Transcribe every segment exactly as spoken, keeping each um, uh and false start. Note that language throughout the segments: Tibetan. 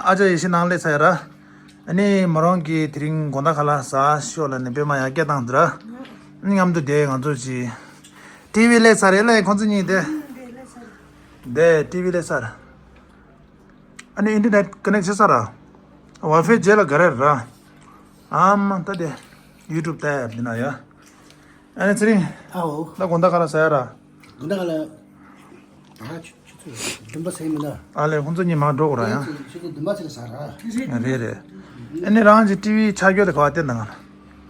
ཨ་ཅག་ཡེ་ཤེས་ནང་སླེབས་ཚར་ཡ་ར། ཨ་ནི་མོ་རང་གིས་དེ་རིང་དགོང་དག་ཁ་ལག་ཟ་ཤོག་ལབ་ནས་པད་མ་ཡར་སྐད་བཏང་འདི་ར། ཨ་ནི་མཉམ་དུ་བསྡད་ང་ཚོ་ཅིག་ཊི་ཝི་སླེབས་ཚར་རེད་ལ་ཁོང་ཚོ་གཉིས་དེ། དེ་ཊི་ཝི་སླེབས་ཚར། ཨ་ནི་ཨིན་ཊར་ནེཊ་ཀ་ནེག་བྱས་ཚར་ར། ཝའི་ཕའི་རྗེས་ལ་ག་རེ་ར། ཨ་མ་ད་དེ་ཡུ་ཊུབ་ལྟ་ཡ་འདི་ན་ཡ། ཨ་ནི་ཚེ་རིང་། ཨའོ། ད་དགོང་དག་ཁ་ལག་ཟ་ཡ་ར། དགོང་དག་ཁ་ལག་ད་ཆུ་ཆུ་ཚོད་བདུན་པ་ཟིན་མི་འདུག་ཨ་ལས་ཁོང་ཚོ་གཉིས་མར་འགྲོ་དགོས་ར་ཡ། ཆུ་ཚོད་བདུན་པ་ཟིན་ཟ་ར། རེད་རེད། ཨ་ནི་རང་གི་ཊི་ཝི་ཆ་རྒྱུ་དེ་ག་བ་བསྟན་དང་ང་།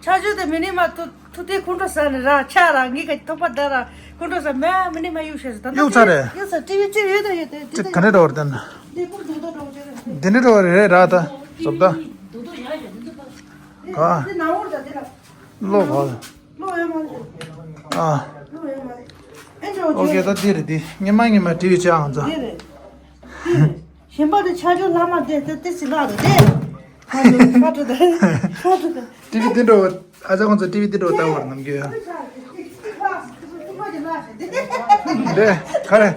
ཆ་རྒྱུ་དེ་མི་ནི་མ་ཐུ་ཐུ་ཏེ་ཁོང་ཁྲོ་ཟ་ནི་ར་ཆ་ར་ངི་ག་ཐོག་པ་ད་ར་ཁོང་ཁྲོ་ཟ་མ་མི་ནི་མ་གཡུག་ཤེས་ཟ་ད་གཡུག་ཚར་རེད། གཡུག་ཚར་ཊི་ཝི་ཅི་ཡོད་ད་ཡོད་ད་དེ་ད་ག་ནས་འགྲོ་བར་བསྟན། དེ་ཁུར་དུ་ད་འགྲོ་ཅེ་ར། དེ་ནས་འགྲོ་བ་རེད་ར་ད་ཟོབ་ད། དེ་ནང་འོར་ད་དེ་ར། ལོ་བ། ལོ་ཡོད་མ་རེད། ཨ། ལོ་ཡོད་མ་རེད། ཨེ་འགྲོ་ཨོ་ཀེ་ད་འདི་རེད་འདི་སྔོན་མ་སྔོན་མ་ཊི་ཝི་ཆ་ཨང་ཚོ། འདི་རེད། འདི་རེད། གཞན་པ་དེ་ཆ་ཆོ་ལྷག་མ་དེ་དེ་དེ་སི་ལག་རེད་དེ། ཧ་ལོ་ཧ་ཏོ་དེ་ཧ་ཏོ་དེ། ཊི་ཝི་འདི་འགྲོ་ཨ་ཅག་ཁོང་ཚོ་ཊི་ཝི་འདི་འགྲོ་ལྟ་བར་ནམ་རྒྱུན་ཡ། རེད་ག་རེ།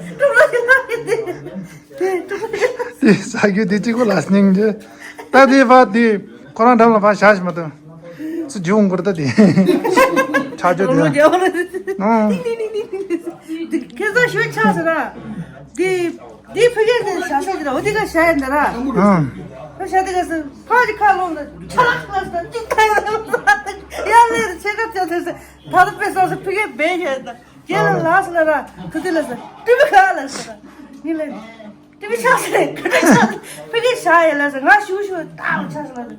དེ་ས་རྒྱུ་དེ་གཅིག་པོ་ལ་སྙིང་རྗེ། ད་དེ་ཕ་དེ་ཁོ་རང་འགྲམ་ལ་ཕ་བཞག་ཤི་མ་གཏོགས། སུ་འཇུ་འོང་གི་རེད་ད་དེ། ཆ་ཆོ་དེ་ཡང་། ཨང་། ཁྱེད་ཚོ་ཞུ་ཆགས་ཟེར་ར། དེ་དེ་ཕ་གིར་དེ་བཞག་ས་ཅི་ར་འོ་དེ་ག་བཞག་ཡིན་ད་ར། ཨང་། ཕ་བཞག་དེ་ག་ཟེར་ཕ་གི་ཁ་ལོང་ད་ཆ་ལག་ལ་ཟེར་ཅི་ད་ཡ་ལེ་ཆེ་ག་ཚེ་ཚེ་ད་ད་དཔེ་ས་ས་ཕ་གིར་བས་བཞག་ཡིན་ད། རྒན་ལགས་ལ་ར། ཐུ་ཐི་ལ་ཟེར། ཏི་བི་ག་ལ་ཟེར། ནི་ལ། ཏི་བི་ཆགས་ཟེར། ཁ་ཏི་ཆགས་ཟེར། ཕ་གི་ཆགས་ཡ་ལ་ཟེར། ང་ཞུ་ཞུ་ཏག་ལ་ཆགས་ཟེར་ལ་ཟེར།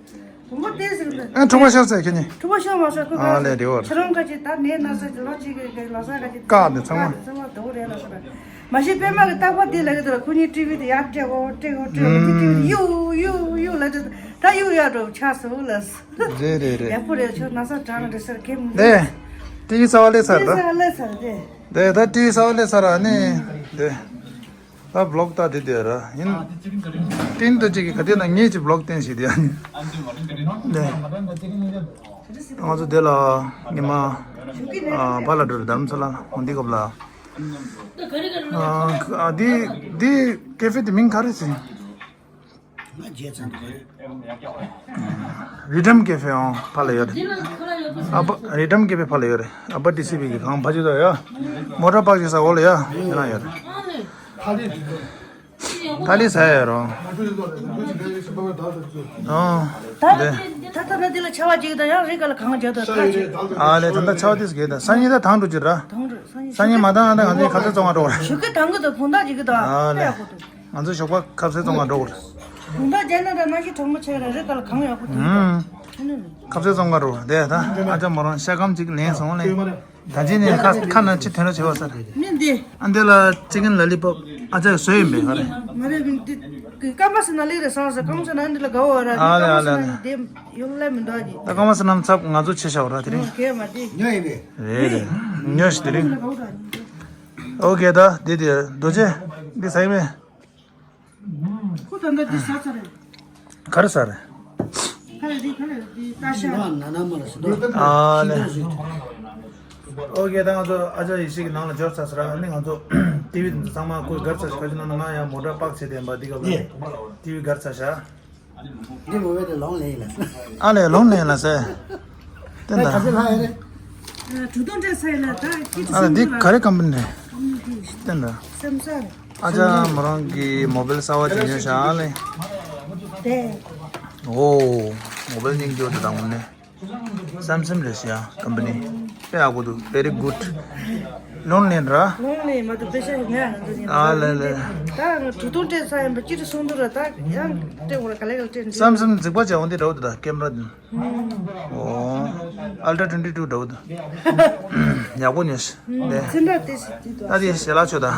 བུ་མོ་ཏི་ཟེར་ཟེར། ཨ་ཁྲུ་བ་ཤོར་ཟེར་ཁྱེད་ནི། ཁྲུ་བ་ཤོར་མ་ཤོར་ཁོ་ཨ་ལས་རེ་བར། ཁྱེད་རང་ཁ་ཅིག་ད་ནས་ན་ཟེར་ལོ་གཅིག་གི་ལོ་ས་ཁ་ཅིག་ཀ་ནི་ཚང་མ། ཚང་མ་དོ་རེ་ལ་ཟེར། མ་གཞི་པད་མ་གི་རྟག་པར་དེ་ལ་གི་དོ་ཁོ་གཉིས་ཏི་བི་དེ་ཡར་སྤྲད་གོ་སྤྲད་གོ་སྤྲད་གོ་དེ་ཏི་བི་དེ་གཡུག་གཡུག་གཡུག་ལ་དེ་ད་གཡུག་ཡ་འགྲོ་ཆགས་སོང་ལ་ཟེར། རེད་རེད་རེད། ཡག་པོ་རེད་ཁྱོད་ན་ས་དྲག་ན་འགྲོ་ཟེར་གེམ། ཏི་བི་གསར་བ་སླེབས་ཚར་ད། གསར་བ་སླེབས་ཚར་ཏེ། དེ་ད་ཏི་བི་གསར་བ་སླེབས་ཚར་ཨ་ནི། དེ་ད་བི་ལོག་ད་དེ་དེ་ར་ཡིན། ཏིན་ཏོ་གཅིག་གི་ག་དེ་ན་ངེད་ཀྱི་བི་ལོག་བསྟན་ཞིག་དེ་ཨ་ནི། དེ་ང་ཚོ་དེ་ལ་ཉི་མ་ཨ་བ་ལ་འགྲོ་རེད་རྡ་རམ་ས་ལ་འོང་དེ་སྐབས་ལ་ཨ་འདི་འདི་ཀེ་ཧྥེ་དེ་མིང་ག་རེ་ཟེར། ང་རྗེས་ཚང་དུ་རེད། རི་ཌམ་ཀེ་ཧྥེ་ཨང་ཕ་ལ་ཡོད་རེད། ཨ་པ་རི་ཌམ་ཀེ་ཧྥེ་ཕ་ལ་ཡོད་རེད། ཨ་པ་ཏི་སི་བི་གི་གང་ཕ་ཅི་དོ་ཡ། མོ་ཊ་པག་ཅི་ས་འོ་ལ་ཡ་ཡོད་ན་ཡོད་རེད། ཐ་ལི་ས་ཡ་རོ། ཨང་། ད་ད་ད་ད་འདི་ལ་ཆ་བ་ཅིག་དང་ཡང་རི་ག་ལ་གང་རྒྱག་དང་ཐ་ཅིག་ཨ་ལེ་ད་ད་ཆ་བ་ཏི་སི་གེ་ད་སང་ཉིན་ད་དང་འགྲོ་ཅི་ར། དང་འགྲོ་སང་ཉིན། སང་ཉིན་མ་དང་ཨ་ད་ང་ཚོའི་ཁ་ཚ་བཙོང་བ་འགྲོ་བ་ར། ཞུ་གི་དང་གི་ད་གུང་ད་ཅིག་གི་ད་ཨ་ལེ། ང་ཚོ་ཞོགས་པ་ཁ་ཟས་བཙོང་བ་འགྲོ་དགོས། དགུང་ད་རྒྱ་ནག་དང་ནང་བཞིན་གྲོགས་མོ་བྱས་ར་རི་ག་ལ་གང་ཡག་པོ་དེ་ཨུམ། ཁ་ཟས་བཙོང་བ་འགྲོ་དེ་ད་ཨ་ཅག་མོ་རང་ཤ་སྐམ་ཅིག་ལེན་སོང་ལེ། ད་ཅི་ནས་ཁ་ཁ་ན་ཅི་ཐོན་རོ་བྱེད་བ་ས་རེད། མི་འདི། ཨ་འདི་ལ་ཅི་ཀན་ལ་ལི་པོབ་ཨ་ཅག་བཟོས་ཡིན་པས་ག་རེ། ང་རེ་མི་འདི། ཀམ་པ་སི་ན་ལི་རེ་སང་ས་ཀམ་པ་སི་ན་འདི་ལ་དགའ་བ་ར་ཨ་ལེ་ཨ་ལེ་ཨ་ལེ། ཀམ་པ་སི་ན་འདི་ཡོང་ལེ་མི་འདུག་ཨ་ཅི། ད་ཀམ་པ་སི་ན་ཚབ་ང་ཚོ་ཆེ་ཤ་བ་ར་དེ་རིང་། ཉོ་གས་མ་འདི། ཉོ་ཡིན་པས། རེད་རེད། ཉོ་ཤི་དེ་རིང་། ཨོ་ཀེ་ད་འདི་དེ་རྡོ་རྗེ་འདི་ཟ་ཡིན་པས། ཁོ་ད་ལྟ་འདི་ཟ་ཚར་རེད། ག་རེ་ཟ་རེད། ཁ་ལ་འདི་ཁ་ལ་འདི་ཏ་ཤ། ན་ན་མ་ལ་ཟ་འདུག་ཨ་ལེ། ཨོ་ཀེ་ད་ང་ཚོ་ཨ་ཅག་ཡེ་ཤེས་ཀྱི་ནང་ལ་འབྱོར་ཚར་ཟེར་ཨ་ནི་ང་ཚོ་ཏི་བི་དེ་ཚོ་ཚང་མ་ཁོས་སྒར་ཚར་ཤག་ཁ་ཅིག་ན་ང་ཡང་མོ་ཊ་པག་བྱས་བསྡད་པ་འདི་སྐབས་ལ་ཏི་བི་སྒར་ཚར་ཤག་འདི་མོ་བའི་དེ་ལོང་ལེན་ཡིན་ལ། ཨ་ལེ་ལོང་ལེན་ལ་ཟེར། བསྟན་ད། ག་ཚོད་ལྷག་ཡོད་རེད། གྲུ་དོང་སྤྲད་ས་ཡིན་ལ་ད་ཁྱི་ཨ་ལེ་འདི་ག་རེ་ཀམ་པ་ནི་རེད། བསྟན་ད། སེམས་ས་རེད། ཨ་ཅག་མོ་རང་གི་མོ་བེལ་གསར་བ་ཅིག་ཉོས་ཤག་ཨ་ལེ། དེ། ཨོ། མོ་བེལ་སྙིང་རྗེ་པོ་དེ་དང་ངོ་ནས། སམ་སམ་རེད་ཤག་ཀམ་པ་ནི། དཔེ་ཡག་པོ་འདུག very good། ལོང་ལེན་ར། ལོང་ལེན་མ་གཏོགས་པེ་ཤ་ཡིན་ང་ང་ཚོ་ཉོ། ཨ་ལེ་ལེ། ད་ང་གྲུ་དོང་སྤྲད་ས་ཡིན་པ་ཅི་རེད་གསུང་འདུག་ར་ད་ཡང་སྤྲད་འོང་ར་ག་ལེ་ག་ལེ་སྤྲད་འདི། སམ་སམ་རྫིག་པ་བྱས་འོང་དེ་འདྲ་བོ་འདུག་ད་ཀེམ་ར་འདི། ཨོ། Ultra twenty two འདྲ་བོ་འདུག་ཡག་པོ་ཉོས་ཤག་ལེ། ཚེ་འདྲ་དེ་ཞིག་དེ་འདུག་ད་དེ་ཞལ་ལག་མཆོད་ད།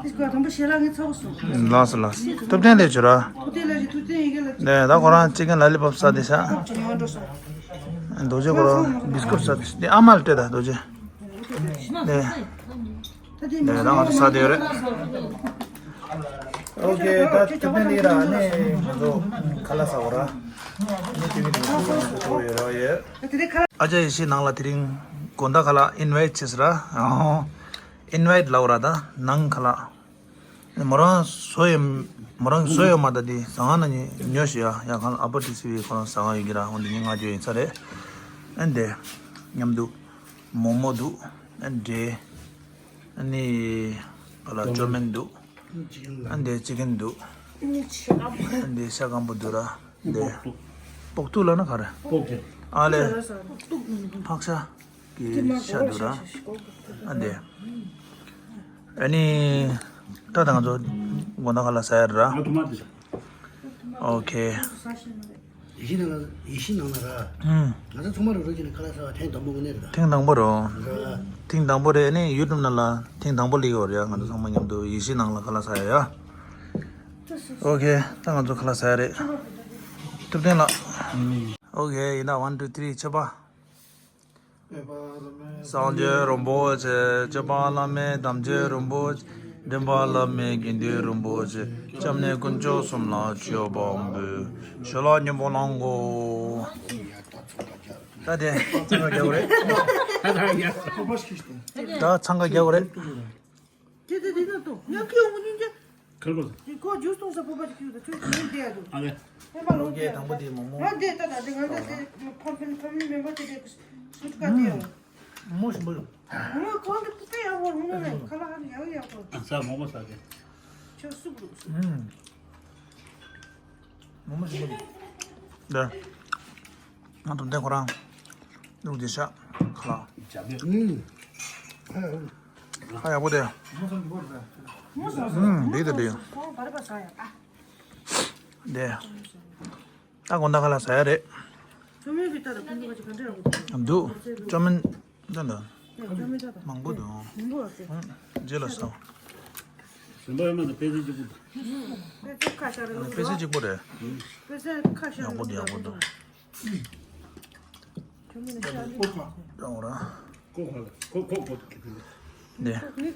དེ་སྐོར་དང་པོ་ཞལ་ལག་ངས་ཚ་བོ་སོང་། ལགས་སོ་ལགས་སོ། ཐུབ་བསྟན་ལས་བྱོས་ར། ཐུབ་བསྟན་ལས་ཀྱི་ཐུབ་བསྟན་ཡི་གེ་ལ། ལེ་ད་ཁོ་རང་ཅི་ཀན་ལ་ལི་པོབ་ཟ་དེ་ཤག་ཡང་འགྲོ་སོང་། རྡོ་རྗེ་ཁོ་རང་བི་སི་ཀུཊ་ཟ་དེ་ཤག་དེ་ཨ་མ་ལ་སྤྲད་ད་རྡོ་རྗེ། ལེ། ད་དེ་ལས་རང་ང་ཚོ་ཟ་དེ་ཡོད་རེད། ཨོ་ཀེ་ད་ཐུབ་པའི་ལས་ར་ནི་ང་ཚོ་ཁ་ལག་ཟ་བ་ར། ནི་དེ་བི་དེ་ཚོ་ཡོད་ར་ཡོད། ཨ་ཅག་ཡེ་ཤེས་ནང་ལ་དེ་རིང་དགོང་དག་ཁ་ལག་ཨིན་ཝའིཊ་བྱས་ཟེར་ར། ཨིན་ཝའིཊ་ལབ་ར་ད་ནང་ཁ་ལག་མོ་རང་བཟོ་ཡོད། མོ་རང་བཟོ་ཡོད་མ་ད་དེ་ཟ་ཁང་ན་ཉོ་ཉོ་ཞིག་ཡ་ཡ་ཁང་ཨ་པ་ཏི་སི་བི་ཁོ་རང་ཟ་ཁང་ཡོད་ཀྱི་ར། འོན་ཏེ་ཉིན་ལྔ་བཅུ་ཡིན་ས་རེད། ཨ་འདི་མཉམ་དུ་མོག་མོག་འདུག་ཨ་འདྲེ། ཨ་ནི་ག་ལ་ཅོ་མན་འདུག་ཨ་འདི་ཅི་ཀན་འདུག་ཨ་འདི་ཤ་སྐམ་པོ་འདུག་ར། འདི་སྤོག་ཐུག་ལ་ན་ག་རེ། སྤོག་ཐུག་ཨ་ལེ། ཕག་ཤ། གི་ཤ་འདུག་ར། ཨ་འདི། ཨ་ནི། ད་ད་ང་ཚོ་དགོང་དག་ཁ་ལག་ཟ་ཡ་རེད་ར། ཨོ་ཁེ། ཡེ་ཤེས་ནང་ལ་ཡེ་ཤེས་ནང་ལ་ར། ཨུམ། ང་ཚོ་ཚང་མ་རུ་རུ་གྱི་ནི་ཁ་ལག་ཟ་བ་ཐེངས་དང་པོ་དངོས་གནས་རེད་ད། ཐེངས་དང་པོ་རོ། ར། ཐེངས་དང་པོ་རེད། ཨ་ནི་ཡུ་ཊུབ་ནང་ལ་ཐེངས་དང་པོ་སླེབས་ཡོད་རེད་ཡ། ང་ཚོ་ཚང་མ་མཉམ་དུ་ཡེ་ཤེས་ནང་ལ་ཁ་ལག་ཟ་ཡ་ཡ། ཨོ་ཁེ། ད་ང་ཚོ་ཁ་ལག་ཟ་ཡ་རེད། ཐུབ་བསྟན་ལགས། ཨོ་ཁེ། ཡིན་ད། ཝན་ཊུ་ཐི་རི། ཆོས་པ། སངས་རྒྱས་རིན་པོ་ཆེ། ཆོས་པ་བླ་མེད་དམ་ཆོས་རིན་པོ་ཆེ། འདྲེན་པ་བླ་མེད་དགེ་འདུན་རིན་པོ་ཆེ། སྐྱབས་གནས་དཀོན་མཆོག་གསུམ་ལ་མཆོད་པ་འབུལ། ཞལ་ལག་མཉེས་པོ་གནང་གོ། ད་དེ་ཚང་ག་རྒྱག་གོ་རེད། ད་ཚང་ག་རྒྱག་གོ་རེད། དེ་དེ་དེ་ན་ཏོ། ཉག་གི་ཡོང་གི་ཉིན་ཅེ། ཁར་གོ། དེ་ཁོ་ཇུས་གཏོང་ས་བོད་པ་ཅིག་ཁྱེར་ཡོད་ད། ཁྱོད་ཁྱེར་ཡོང་བསྡད་ཡ་དོ། ཨ་ལེ། ཧེ་མ་ལོ་ཀེ་དང་པོ་དེ་མོག་མོག་ང་བསྡད་ད་ད་དེ་ང་ད་དེ་ཕ་ཕ་ཕ་མི་མེམ་པར་དེ་དེ་སུ་ཀ་དེ་ཡོད། མོག་མོག་ཞིམ་པོ་ཡོད། ང་གང་དུ་ཕུ་ཏེ་ཡག་པོ་རུང་ནས་ཁ་ལག་ཧ་ནི་ཡག་ཡག་པོ། ཨ་ས་མོག་མོག་ཟ་གེ། ཁྱོད་སུབ་རུ་སུབ། མོག་མོག་ཞིམ་པོ་འདུག་ད། ང་དུ་འདི་ཁོ་རང་ལུག་འདི་ཤ་ཁ་ལག་ཁ་ཡག་པོ་དེ། ཨུམ། འདི་དེ་འདི། དེ། ད་དགོང་དག་ཁ་ལག་ཟ་ཡ་རེད། འདུག་ཅོ་མིན་ད་ད། མང་པོ་འདུག་རྗེས་ལ་ཟ། ཟིན་པ་ཡོད་མ་ད། པེ་ཙི་གཅིག་པུ། པེ་ཙི་གཅིག་པོ་རེད། ཡག་པོ་འདུག་ཡག་པོ་འདུག་རང་ར། ཀོ་ཁ་ལ་ཀོ་ཀོ་ཀོ། ནེ། ཨུམ།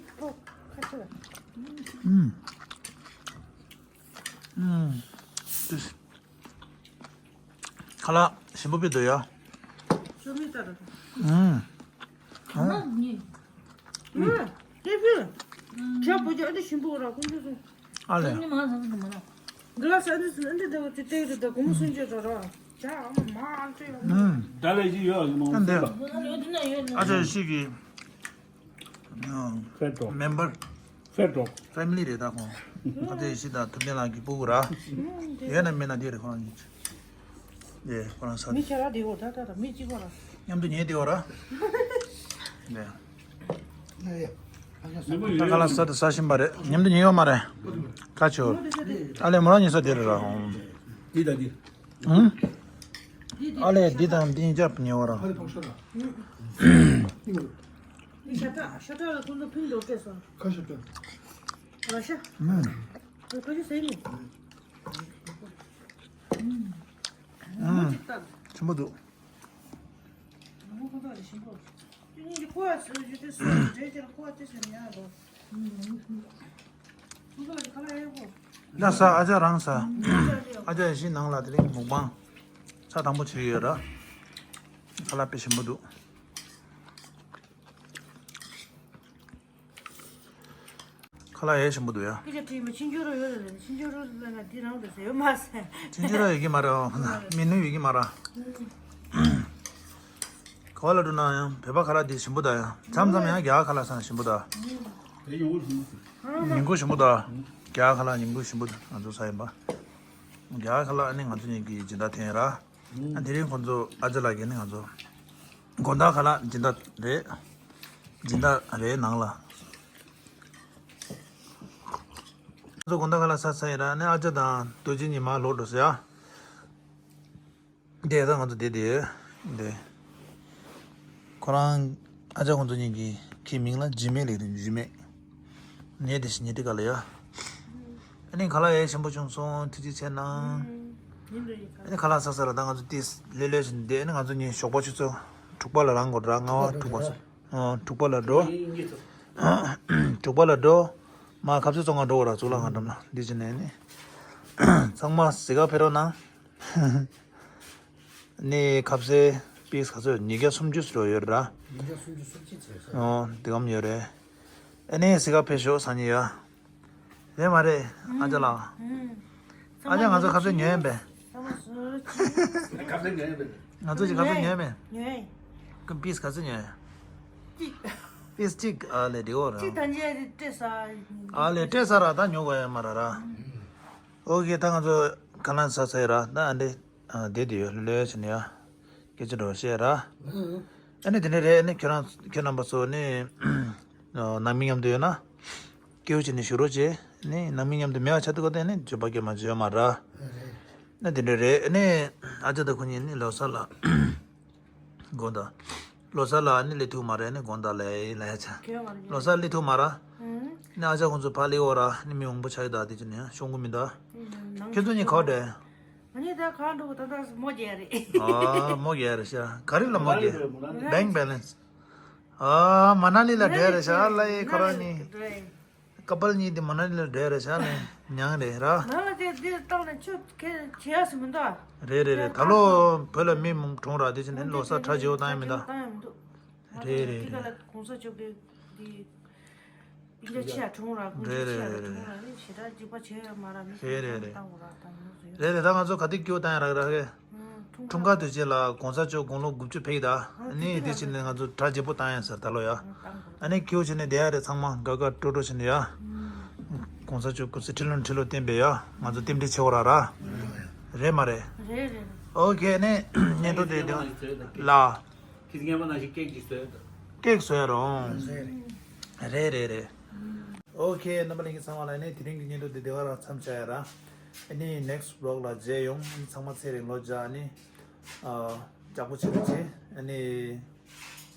ཨུམ། ཁ་ལག་ཞིམ་པོ་ཕེ་དོ་ཡ། ཨུམ། ཨུམ། ཨུམ། ཁྱོད་བོད་ཀྱི་ཨ་འདི་ཞིམ་པོ་ར་ཁོང་ཚོ་སོང་། ཨ་ལེ། འདི་ལ་ས་འདི་སུ་འདི་འདི་འདི་འདི་འདི་གོང་སུན་ཆད་དོ་ར། ཇ་ཨ་མ་མ་ཨ་ཅེ་ཡ། ཨུམ། ད་ལས་ཀྱི་ཡོད་ཨ་ནི་མ། ཨ་འདི། ཡོད་ན་ཡོད་ན། ཨ་ཅེ་ཤི་གི། ཕེ་ཏོ། མེམ་བར། ཕེ་ཏོ། ཕེ་མི་ལི་རེད་ད་ཁོང་། ཨ་ཅེ་ཤི་དང་ཐུབ་བསྟན་ལགས་ཀྱི་སྤུ་གུ་ར། ཡོད་ན་མེད་ན་འདི་རེད་ཁོང་གཉིས། ཡེ་ཁོ་རང་ས། མི་ཁྱེད་ར་དེ་འོ་ད་ད་ད་མི་གཅིག་པ་ར། མཉམ་དུ་ཉལ་དེ་འོ་ར། ཡེ། ད་ཁ་ལག་ས་དེ་ས་ཞིམ་པ་རེད། མཉམ་དུ་ཉལ་ཡོད་མ་རེད། ཁ་ཆོ། ཨ་ལེ་མོ་རང་ཉལ་ས་དེ་རེད་ར། འདི་ད་འདི། ཨུམ། ཨ་ལེ་འདི་དང་འདི་གཉིས་ཆ་ཉལ་བ་ར། འདི་ཤ་ཁྲག་ཤ་ཁྲག་ལ་ཁོང་ཚོ་ཕིང་འགྲོ་སྤྲད་སོང་། ཁ་ཤ་ཁྲག་ར་ཤ། ཨུམ། ཁ་ཤ་ཟེར་ནི། ཨུམ། ཆེན་པོ་འདུག་ཨུམ། ན་ས་ཨ་ཅག་རང་ས། ཨ་ཅག་ཡེ་ཤེས་ནང་ལ་དེ་རིང་མུག་པང་ས་དང་པོ་བྱས་ཡོད་ར། ཁ་ལག་དཔེ་ཞིམ་པོ་འདུག་ཁ་ལག་ཡེ་ཞིམ་པོ་འདུག་ཡ། ཁྱེད་ཅག་དྲིས་མ་ཕྱིན་ཆོས་རོགས་ཡོད་རེད། ཕྱིན་ཆོས་རོགས་ལ་ན་འདི་རང་རེད་ཟེར་ཡོད་མ་ཟེར། ཕྱིན་ཆོས་རོགས་ཡོད་ཀྱི་མ་རེད། མི་ནུས་ཡོད་ཀྱི་མ་རེད། ག་བ་ལ་འགྲོ་ན་ཡང་བོད་པ་ཁ་ལག་འདི་ཞིམ་པོ་ད་ཡ། མཚམས་མཚམས་ཡང་རྒྱ་གར་ཁ་ལག་ཟ་ན་ཞིམ་པོ་ད། ཉིན་གུང་ཞིམ་པོ་ད། རྒྱ་གར་ཁ་ལག་ཉིན་གུང་ཞིམ་པོ་ད་ང་ཚོ་ཟ་ཡིན་པ། རྒྱ་གར་ཁ་ལག་ནི་ང་ཚོ་གཉིས་ཀྱི་སྦྱིན་བདག་འཐེན་ར། ཨ་དེ་རིང་ཁོང་ཚོ་ཨ་ཅག་ལགས་ཀྱིས་ནི་ང་ཚོ་དགོང་དག་ཁ་ལག་སྦྱིན་བདག་རེད། སྦྱིན་བདག་རེད་ནང་ལ། ང་ཚོ་དགོང་དག་ཁ་ལག་ཟ་ཚར་ཡིན་ར། ནི་ཨ་ཅག་དང་རྡོ་རྗེ་ཉི་མ་ལོག་འགྲོ་ཟེར་ཡ། འདི་ད་ང་ཚོ་བསྡད་དེ་འདི། ཁོ་རང་ཨ་ཅག་ཁོང་ཚོ་གཉིས་ཀྱི་ཁྱི་མིང་ལ་འཇིགས་མེད་ལབ་ཀྱི་འདུག་འཇིགས་མེད། ཉལ་བསྡད་ཤིག་ཉལ་བསྡད་ག་ལ་ཡ། ཨ་ནི་ཁ་ལག་ཡག་ཞིམ་པོ་བྱུང་སོང་། ཐུགས་རྗེ་ཆེ་གནང་། ཨ་ནི་ཁ་ལག་ཟ་ས་ལ་ད་ང་ཚོ་ཏིས་ལྷོད་ལྷོད་བྱས་ནས་བསྡད། ཨ་ནི་ང་ཚོ་གཉིས་ཞོགས་པ་ཆུ་ཚོད་དྲུག་པ་ལ་ལངས་དགོས་ར། ལྔ་པ་དྲུག་པ་སོ། ཨ་དྲུག་པ་ལ་འགྲོ། དྲུག་པ་ལ་འགྲོ། མར་ཁ་ཟས་བཙོང་ག་འགྲོ་དགོས་ར། གཙུག་ལག་ཁང་འགྲམ་ལ། འདི་བྱས་ནས་ནི་ཚང་མ་གཟིགས་ག་ཕེབས་རོགས་གནང་། ནི་ཁ་ཟས་པིས་ག་ཚོད་ཉིས་བརྒྱ་སུམ་ཅུ་ཙམ་ཡོད་ར། ཉིས་བརྒྱ་སུམ་ཅུ་སུམ་ཅུ་ཙམ་ཡོད་ས། ཨོ་འདི་གམ་ཡོད་རེད། ཨ་ནི་གཟིགས་ག་ཕེབས་ཤོག་སང་ཉིན་ཡ། རེད་མ་རེད། ཨ་ཅག་ལགས། ཨ་ཅག་ང་ཚོ་ཁ་ཟས་ཉོས་ཡིན་པས། ཁ་ཟས་ཉོས་ཡིན་པས། ང་ཚོ་ཅིག་ཁ་ཟས་ཉོས་མེད། ཉོས། ཀུན་པིས་ག་ཚོད་ཉོས། གཅིག་པིས་གཅིག་ཨ་ལས་འདི་འོ་ར། གཅིག་དང་ཅི་ཡ་དེ་སྤྲད་ས། ཨ་ལས་སྤྲད་ས་ར་ད་ཉོ་དགོས་ཡ་མ་ར་ར། ཨོ་ཁེ་ད་ང་ཚོ་ཁ་ལག་ཟ་ཚར་ཡ་ར་ད་ཨ་འདྲེ་བསྡད་དེ་ཡོད་ལོས་བྱས་ནས་ཡ། སྐད་ཆ་འགྲོ་བཤད་ར། ཨ་ནི་དེ་འདྲ་རེད། ཨ་ནི་ཁྱོད་རང་ཁྱོད་རྣམ་པ་ཚོ་ནི་ནང་མི་མཉམ་དུ་ཡོད་ན། སྐྱེའུ་བྱས་ནས་བཞུགས་རོགས་བྱེད། ནི་ནང་མི་མཉམ་དུ་མེད་པ་ཆགས་དུས་ག་དེ་ནི་བརྗོད་པ་སྐྱེ་མ་བརྗོད་མ་ར། ན་དེ་འདྲ་རེད། ནི་ཨ་ཅག་དང་ཁོ་གཉིས་ནི་ལོ་གསར་ལ་དགོངས་དག་ལོ་གསར་ལ་ནི་སླེབས་ཐུབ་མ་རེད། ནི་དགོངས་དག་ལས་ལ་ཡ་ཆ་ལོ་གསར་སླེབས་ཐུབ་མ་ར། ནི་ཨ་ཅག་ཁོང་ཚོ་ཕར་སླེབས་འོ་ར། ནི་མི་མང་པོ་ཆགས་ཡོད་ད། དེ་ཅི་ནི་ཤོང་གི་མི་འདུག་ཁྱོད་ཚོ་གཉིས་ག་པར་འགྲོ། ཨ་ནི་ད་གང་འགྲོ་གི་ད་ལྟ་མོ་རྒྱག་རེད། ཨ་མོ་རྒྱག་རེད་ཤག་ག་རེ་ལ་མོ་རྒྱག bank balance། ཨ་མ་ན་ལི་ལ་བསྡད་རེད་ཤག་ལ་ཡི་ཁོ་རང་གཉིས། ཀ་པལ་གཉིས་དེ་མ་ན་ལི་ལ་བསྡད་རེད་ཤག་ལ་མྱང་རེད་ར། ང་ལ་དེ་འདིར་བཏང་ནས་ཆུ་ཁེ་བྱེད་ཡ་སི་མི་འདུག་རེད་རེད་རེད། ད་ལོ་བོད་ལ་མི་མང་གྲོངས་ར། དེ་ཕྱིན་ནས་ལོ་གསར་གྲ་རྒྱས་པོ་བཏང་ཡ་མི་འདུག་བཏང་ཡ་མི་འདུག་རེད་རེད་དེ་ག་རེད། ལ་གོང་ས་མཆོག་གི་དེ། ཨིན་ཇི་ཆེ་ཡ་གྲོངས་ར། ཁོང་ཆེ་ཡ་གྲོངས་ར་ནི་ཞེ་དྲག་འཇིགས་པ་བྱེད་ཡ་མ་ར། མི་རེད་རེད་རེད། བཏང་དགོས་ར་བཏང་དགོས་རེད། རེད་རེད། ད་ང་ཚོ་ག་དུས་སྐྱིད་པོ་བཏང་ཡ་རག་རག་གས། འཁྲུངས་སྐར་དུས་ཆེན་ལ་གོང་ས་མཆོག་དགུང་ལོ་དགུ་བཅུ་ཕེབས་ད། ནི་དེ་ཕྱིན་ནས་ང་ཚོ་གྲ་རྒྱས་པོ་བཏང་ཡ་ཟེར་ད་ལོ་ཡ། ཨ་ནི་སྐྱིད་པོ་བྱས་ནས་བསྡད་ཡ་རེད། ཚང་མ་དགའ་དགའ་སྤྲོ་སྤྲོ་བྱས་ནས་ཡ། གོང་ས་མཆོག་སྐུ་ཚེ་ཁྲི་ལོ་ཁྲི་ལོ་བརྟན་པའི་ཡ་ང་ཚོ་རྟེན་འབྲེལ་ཆེ་བོ་ར་ར། རེད་མ་རེད། རེད་རེད། ཨོ་ཁེ་ནི་སྙན་ཐོ་དེ་དེ་ལ། ཁྱེད་ཀྱིས་སྔན་མ་ནང་བཞིན་ཀེག་ཅིག་བཟོས་དང་། ཀེག་བཟོ་ཡ་རོང་། རེད་རེད་རེད། ཨོ་ཁེ་རྣམ་པ་ལྷན་རྒྱས་ཚང་མ་ལ་ནི་དེ་རིང་གི་སྙན་ཐོ་འདི་དེ་ག་རང་མཚམས་བཞག་ཡ་ར། ཨ་ནི་next vlog་ལ་མཇལ་ཡོང་། ཨ་ནི་ཚང་མ་ཚེ་རིང་ལོ་བརྒྱ། ཨ་ནི་ཨ་ལྕགས་པོ་བྱེད་རོགས་བྱེད། ཨ་ནི་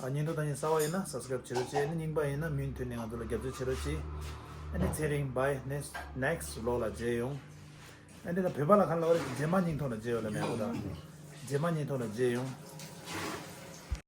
ཨ་སྙན་ཐོ་ལྟ་མཁན་གསར་པ་ཡིན་ན་subscribe་བྱེད་རོགས་བྱེད། ཨ་ནི་རྙིང་པ་ཡིན་ན་མུ་མཐུད་ནས་ང་ཚོ་ལ་རྒྱབ་སྐྱོར་བྱེད་རོགས་བྱེད། ཨ་ནི་ཚེ་རིང་bye next next vlog་ལ་མཇལ་ཡོང་། ཨ་འདི་ལ་བོད་པ་ལ་ག་ལ་བར་རྗེས་མ་སྙིང་ཐོ་ལ་མཇལ་ཡོང་ལ་མེད་པ་དང་། རྗེས་མ་སྙིང་ཐོ་ལ་མཇལ་ཡོང་།